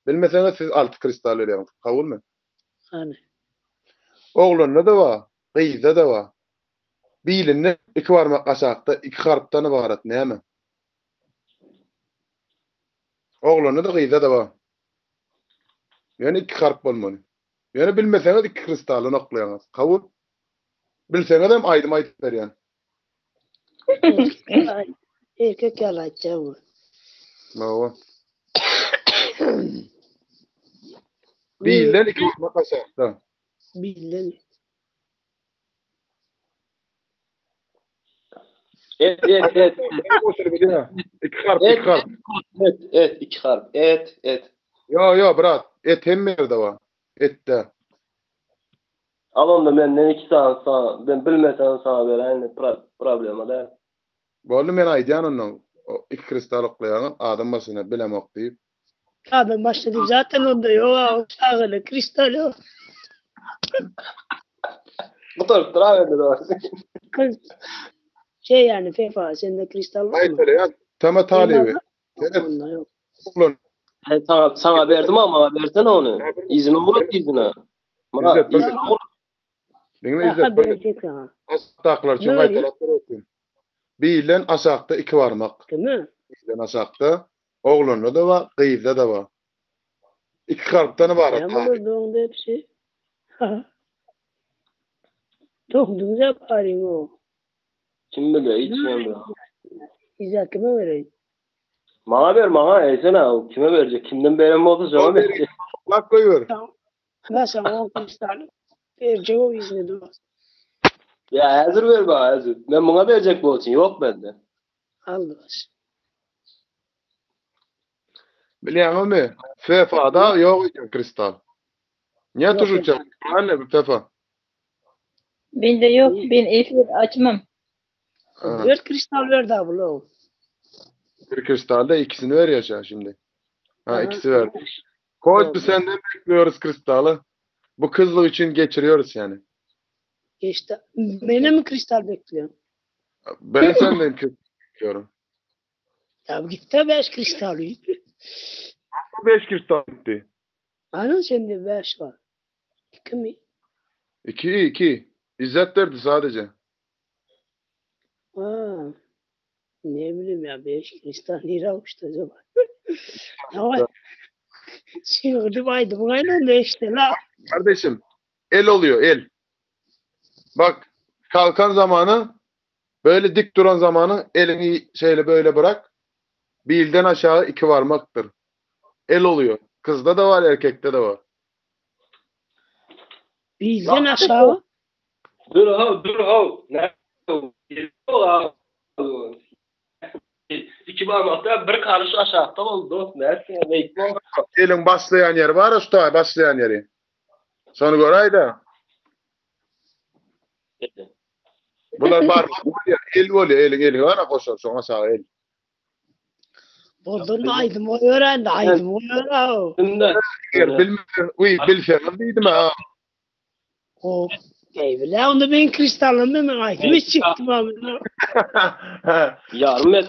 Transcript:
Bilmeseňiz siz 6 kristal berýäňiz. Kabulmy? Hany. Oglanda-da bar, gyzda-da bar. Bilinde iki barmak aşakda iki harpdan ybarat näme? Oglanda-da gyzda-da bar. Ýöne iki harp bolmaly. Ýöne bilmeseňiz iki kristaldan oklaýaňyz. Kabul? Bilseňizem aýdym aýdyp berýän. Erkek ýaly aýtýaň bu. Hawa. Bilden iki barmak aşakda. Bilden. Et, et, et. İki harp, iki harp. Et, et, iki harp. Et, et. Yo, yo, brat. Et hemme ýerde bar. Etde. Al onda menden iki sany sana, ben bilmesem sana beräýin, problema däl. Boldy men aýdýan ondan. O iki kristal oklaýaňyz adam başyna bilemok diýip. Adam başyna diýip zaten onda ýok a o çagaly kristal ýok. Gutarypdyr a bende de. Kız şey yani Fefa sende kristal var mı? Aýtmaly Tema talyby. Onda ýok. Oglan. Hey, sana, sana berdim ama maňa bersene ony. Yzyna ugrat yzyna. Myrat, İzzet, yzyna ugrat. Diňle Aha İzzet. bir- berjek sana. Aşakdakylar üçin Ne gaýtalap berýän. Bilden aşakda iki barmak. Değil mi? Bilden aşakda oglanda da bar, gyzda da bar. İki harpdan ibarat. Ne olur dondu hepsi. Dondunuz hep arayın o. Kim bilir, hiç kim bilir. İzzet kime vereyim? Maňa ber, maňa, eýsene, o kime berjek? Kimden beren bolsa şoňa berjek. Bak goýber. Ben sana 10 kristal vereceğim o izini dur. Ya häzir ber maňa, häzir. Men muňa berjek bolsun, ýok bende. Al baş. Bilýäňizmi? FFA-da ýok eken kristal. Niye Yok tujutça? Anne FFA. Bende yok. Ben efir açmam. Ha. 4 kristal verdi abla o. Bir kristalda ikisini veriyor şu an şimdi. Ha Aha. ikisi verdi. Koç biz senden bekliyoruz kristalı. Bu kızlık için geçiriyoruz yani. İşte beni mi kristal bekliyorsun? Ben senden kristal bekliyorum. Ya gitti 5 kristal. 5 kristal gitti. Aynen sende 5 var. 2 mi? 2 2. İzzet verdi sadece. Ha. Ne bileyim ya 5 kristal lira uçtu acaba. Ama Çığırdım aydım aynen de işte la. Kardeşim el oluyor el. Bak kalkan zamanı böyle dik duran zamanı elini şeyle böyle bırak. Bilden aşağı iki varmaktır. El oluyor. Kızda da var erkekte de var. Bilden aşağı. Dur ha, dur ha. Ne? Ha. İki barmakta bir karış aşağıda oldu. Nätsin, beýik Elin başlayan yeri var ya şu taý başlayan yeri. Şony göräý-de. Bular barmak bolýar, el bolýar, elin eli var goşar, şoňa aşağı el. Buradan da aydım o öğrendi aydım o öğrendi. Şimdi Eger bilmesen, uy bilseňiz diýdim ha. O eyvila onda ben kristalım ben aydım hiç çıktım abi. yarım metre.